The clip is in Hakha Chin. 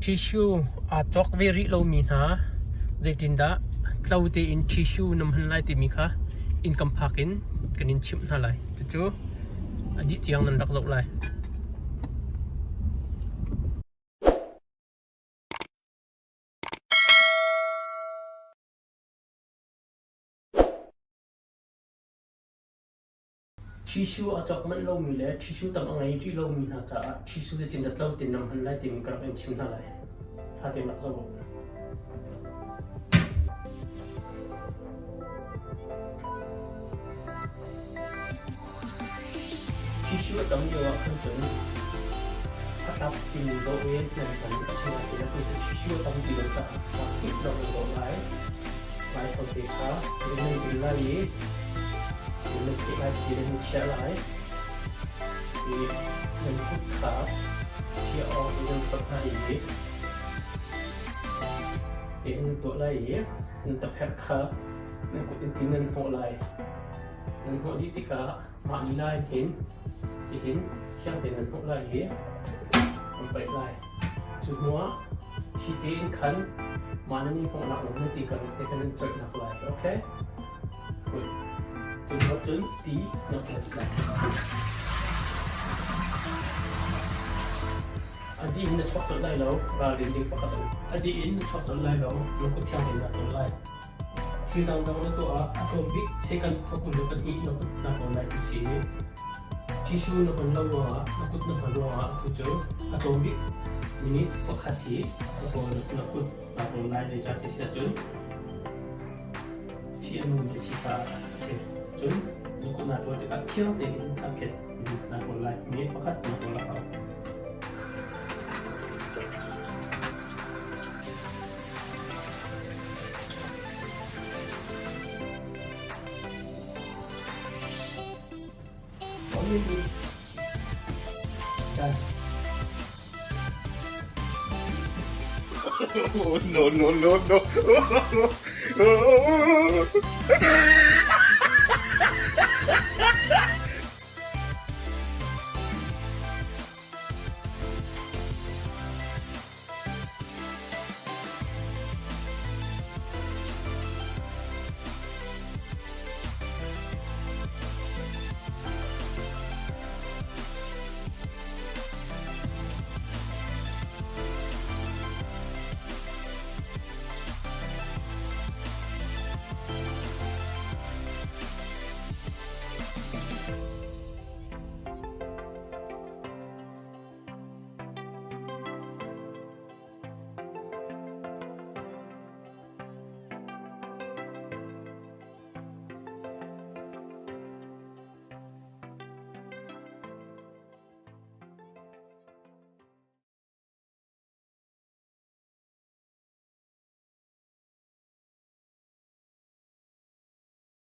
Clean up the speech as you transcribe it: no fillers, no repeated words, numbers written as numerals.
Tissue aa cawk ve rih lomi hna zeitindah tlo tein tissue na hman lai timi kha inn kan phak in kan in chimh hna lai. Cucu a dih tiang nan rak zoh lai. Tissue a cawk manh lomi le tissue tam a ngei rih lomi hna caah tissue zeitin dah tlo tein nan hman lai timi ka rak in chim hna lai. Ṭha tein rak zoh u. Tissue a tam lio ah khan cun a tlak timi dawh i nan kan a sinain atu cu tissue a tam ti lo caah tlak hnik lawng in dawh lai. Laikhal te kha nan dil lai i nan cheh lai ti nan chiah lai. I nan kut kha chiah awk in nan phawt hna i tein nan tuah lai i nan tapherh kha nan kut in ti nan hnawh lai. Nan hnawh dih tikah mah lila in hin tihin thiang tein nan hnawh lai i nan paih lai. Cu hnuah hi tein khan mah nan i hnawhnak le nan ti karlak te khan nan coihnak lai. Okay? Good. Cu hnuah cun ti na flash lai. A dih in na chuak colh lai lo, ralrin ding pakhat a um. A dih in na chuak colh lai lo, lungkut thiang tein naa ṭawl lai. Thil dangdang na tuah ah a tlawm bik second 22 na kut naa ṭawl lai ti si. Tissue na hman lo ruangah na kut na hman ruangah atu cu a tlawm bik minute pakhat hi na ṭawl na kut naa ṭawl lai zeicah ti si ahcun fih a nungmi a si caah a si. Cun na kut naa ṭawl tikah thiang tein thlakhet naa ṭawl lai. Minute pakhat na ṭawl a hau. Oh, no, no, no, no.